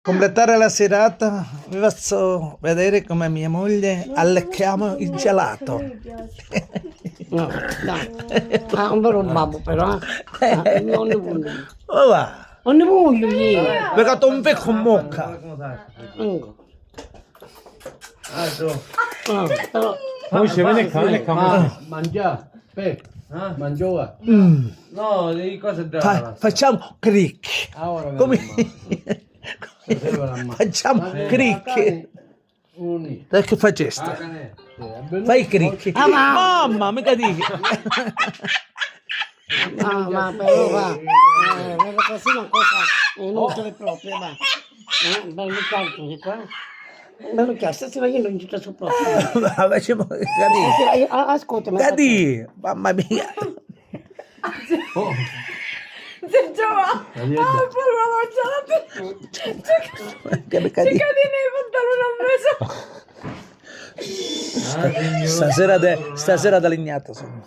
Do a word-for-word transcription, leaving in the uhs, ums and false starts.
Completare la serata, vi faccio vedere come mia moglie allecchiamo il gelato. No, dai. Ah, un bel babbo però, eh. Ah, non ne voglio. Oh, va. Non ne voglio io. Perché tu un pecco in bocca. Ecco. Ah, però. Poi ci vede qua, vede qua. Ma mangia, pe, mangiò. Mm. No, di cosa Fa- da facciamo cric. Ora come Facciamo cric. Perché faceste? Fai cric. Ah, ma- Mamma, mica dici. Ah, ma però va. Eh, non lo facciamo cosa inutile proprio, va. Eh, bello caldo di qua. Bello caldo, sta si facendo in tutta su proprio. Ma facciamo capire. Ascolta, ma Cadi, mamma mia. Giova! Ah, poi la mangiata! Che Cadi. Cadi nei pantaloni a mezzo! Stasera de, stasera da legnata sono.